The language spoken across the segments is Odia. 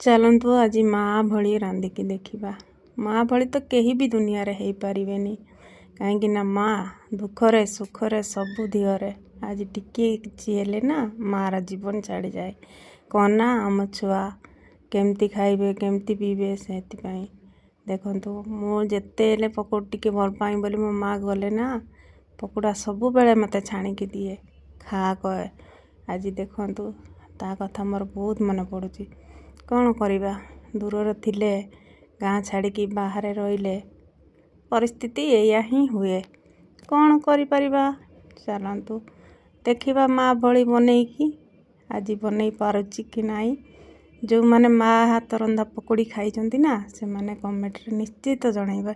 ଚାଲନ୍ତୁ ଆଜି ମା' ଭଳି ରାନ୍ଧିକି ଦେଖିବା। ମା' ଭଳି ତ କେହି ବି ଦୁନିଆରେ ହେଇପାରିବେନି, କାହିଁକି ନା ମା' ଦୁଃଖରେ ସୁଖରେ ସବୁ ଦିହରେ। ଆଜି ଟିକିଏ କିଛି ହେଲେ ନା ମାଆର ଜୀବନ ଛାଡ଼ିଯାଏ। କ'ଣ ନା ଆମ ଛୁଆ କେମିତି ଖାଇବେ, କେମିତି ପିଇବେ, ସେଥିପାଇଁ। ଦେଖନ୍ତୁ, ମୁଁ ଯେତେ ହେଲେ ପକୋଡ଼ି ଟିକେ ଭଲ ପାଏ ବୋଲି ମୋ ମା' ଗଲେ ନା ପକୋଡ଼ା ସବୁବେଳେ ମୋତେ ଛାଣିକି ଦିଏ, ଖା କହେ। ଆଜି ଦେଖନ୍ତୁ, ତା କଥା ମୋର ବହୁତ ମନେ ପଡ଼ୁଛି। କ'ଣ କରିବା, ଦୂରରେ ଥିଲେ, ଗାଁ ଛାଡ଼ିକି ବାହାରେ ରହିଲେ ପରିସ୍ଥିତି ଏଇଆ ହିଁ ହୁଏ। କ'ଣ କରିପାରିବା? ଚାଲନ୍ତୁ ଦେଖିବା ମା' ଭଳି ବନେଇକି ଆଜି ବନେଇ ପାରୁଛି କି ନାହିଁ। ଯେଉଁମାନେ ମା' ହାତ ରନ୍ଧା ପକୋଡ଼ି ଖାଇଛନ୍ତି ନା, ସେମାନେ କମେଣ୍ଟରେ ନିଶ୍ଚିତ ଜଣାଇବେ।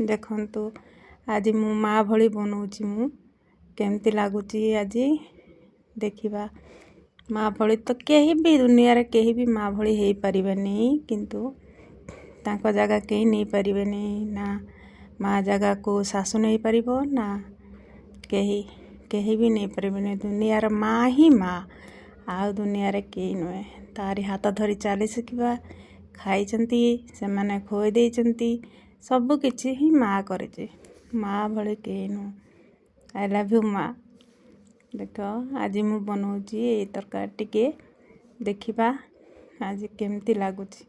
ଦେଖନ୍ତୁ, ଆଜି ମୁଁ ମା' ଭଳି ବନଉଛି, ମୁଁ କେମିତି ଲାଗୁଛି ଆଜି ଦେଖିବା। ମା' ଭଳି ତ କେହି ବି ଦୁନିଆରେ କେହି ବି ମା' ଭଳି ହେଇପାରିବେନି, କିନ୍ତୁ ତାଙ୍କ ଜାଗା କେହି ନେଇପାରିବେନି। ନା ମା' ଜାଗାକୁ ଶାଶୁ ନେଇପାରିବ, ନା କେହି କେହି ବି ନେଇପାରିବେନି। ଦୁନିଆର ମା' ହିଁ ମା', ଆଉ ଦୁନିଆରେ କେହି ନୁହେଁ। ତାରି ହାତ ଧରି ଚାଲି ଶିଖିବା, ଖାଇଛନ୍ତି ସେମାନେ, ଖୁଆଇ ଦେଇଛନ୍ତି, ସବୁ କିଛି ହିଁ ମା' କରିଛି। ମା' ଭଳି କେହି ନୁହଁ। I love you ମା'। ଦେଖ, ଆଜି ମୁଁ ବନଉଛି ଏଇ ତରକାରୀ, ଟିକେ ଦେଖିବା ଆଜି କେମିତି ଲାଗୁଛି।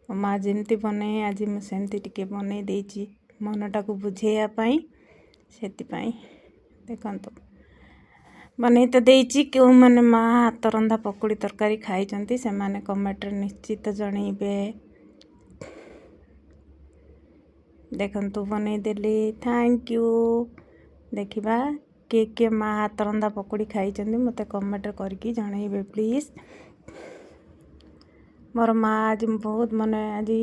ମୋ ମା' ଯେମିତି ବନାଏ, ଆଜି ମୁଁ ସେମିତି ଟିକେ ବନେଇ ଦେଇଛି ମନଟାକୁ ବୁଝେଇବା ପାଇଁ, ସେଥିପାଇଁ। ଦେଖନ୍ତୁ, ବନେଇ ତ ଦେଇଛି। କେଉଁମାନେ ମା' ହାତ ରନ୍ଧା ପକୁଡ଼ି ତରକାରୀ ଖାଇଛନ୍ତି, ସେମାନେ କମେଣ୍ଟରେ ନିଶ୍ଚିତ ଜଣେଇବେ। ଦେଖନ୍ତୁ, ବନେଇଦେଲି। Thank you. ଦେଖିବା କିଏ କିଏ ମା' ହାତ ରନ୍ଧା ପକୁଡ଼ି ଖାଇଛନ୍ତି, ମୋତେ କମେଣ୍ଟ କରିକି ଜଣେଇବେ ପ୍ଲିଜ୍। ମୋର ମା' ଆଜି ବହୁତ ମାନେ, ଆଜି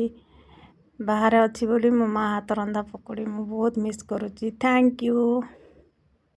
ବାହାରେ ଅଛି ବୋଲି ମୋ ମା' ହାତ ରନ୍ଧା ପକୁଡ଼ି ମୁଁ ବହୁତ ମିସ୍ କରୁଛି। Thank you.